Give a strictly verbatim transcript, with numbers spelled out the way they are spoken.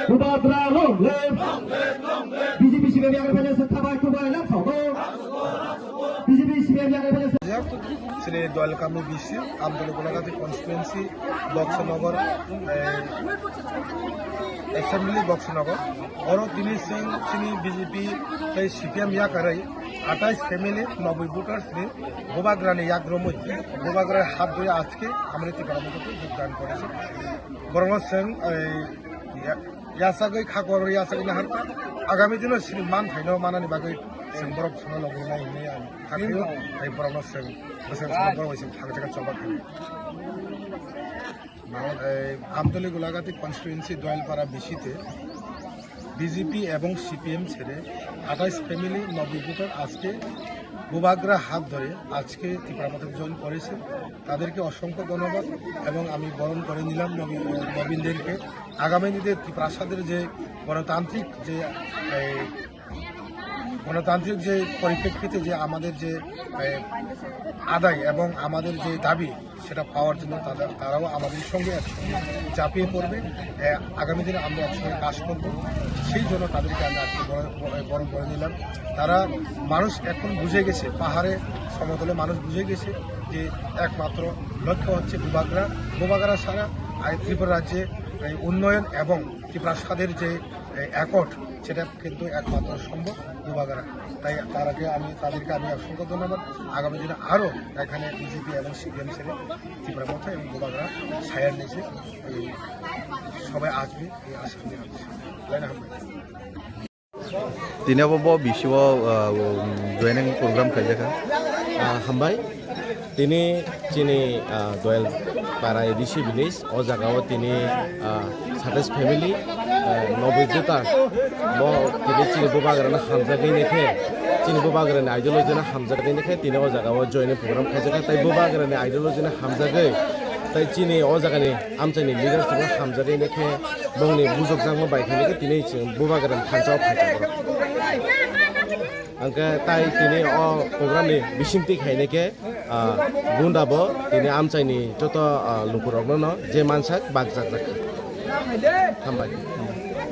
Bubagra long live. B J P C P M yakarmani se thabai tubai lam sogo. B J P C P M yakarmani se. Sini Doyalkami B C, Amtoli Golagati constituency, Boxnogor, eh, assembly Boxnogor. Oro tini seng sini B J P tei C P M yakarai atais family, noboi voters ni Bubagrani yakromwi, Bubagra hat doi ajke amri Tipra Motha te jogdan koreche. Borokno seng, eh, ya-, yasagwi khakor yasagwi naharkha. Agami dino sini manthaino manani bagwi seng borok sono logi nai hinwi ang hakhe o, tei borokno seng bwswk sono borok bai seng thang thang choba khe. Bangla-, eh, Amtoli Golagati constituency Doyalpara B C te B J P এবং C P M ছেড়ে আঠাশ ফ্যামিলি নবী ভোটার আজকে বুবাগ্রা হাত ধরে আজকে ত্রিপুরা মঠে জয়েন করেছে। তাদেরকে অসংখ্য ধন্যবাদ এবং আমি বরণ করে নিলাম নবী-, নবীনদেরকে। আগামী দিনে ত্রিপ্রাসাদের যে গণতান্ত্রিক যে, এই, গণতান্ত্রিক যে পরিপ্রেক্ষিতে যে আমাদের যে, এ, আদায় এবং আমাদের যে দাবি, সেটা পাওয়ার জন্য তারা, তারাও আমাদের সঙ্গে একসঙ্গে ঝাঁপিয়ে পড়বে। এ, আগামী দিনে আমরা একসঙ্গে কাজ করব, সেই জন্য তাদেরকে আমরা আজকে বরণ, বরণ করে নিলাম। তারা, মানুষ এখন বুঝে গেছে, পাহাড়ে সমতলে মানুষ বুঝে গেছে যে একমাত্র লক্ষ্য হচ্ছে বুবাগ্রা। বুবাগ্রা ছাড়া আজ ত্রিপুরা রাজ্যে এই উন্নয়ন এবং ত্রিপ্রাসাদের যে, এ, অ্যাকর্ড, সেটা কিন্তু একমাত্র সম্ভব বুবাগ্রা। তাই তারাকে আমি, তাদেরকে আমি অসংখ্য ধন্যবাদ। আগামী দিনে আরও এখানে বিজেপি এবং সিপিএম ছেড়ে ত্রিপুরা মথা এবং বুবাগ্রা ছায়ার নিচে এই সবাই আসবে, এই আশা আমি রাখছি। তাই না, হামবাই। Tini obo bo B C o, ah, um, joining program khaijak kha. Ah, hambai. Tini chini, ah, Doyal Para A D C village, o jaga o tini, ah, satais family, ah, Noboi Duta, bo tini chini bubagrano hamjagwi ni khe, chini bubagrani ideology no hamjagwi ni khe tini o jaga o joining program khaijak kha. Tai bubagrani ideology no hamjagwi, tai chini o jagani amchaini leaders no hamjagwi ni khe, bongni bujokjakma bai khe tini chwng bubagrani thansa o phaikha borok. Hwnkhe tai tini o program ni bisingtwi khainai khe, ah, gunda bo tini amchaini joto, ah, lukurokno no je mansak bakjak jak. Hambai.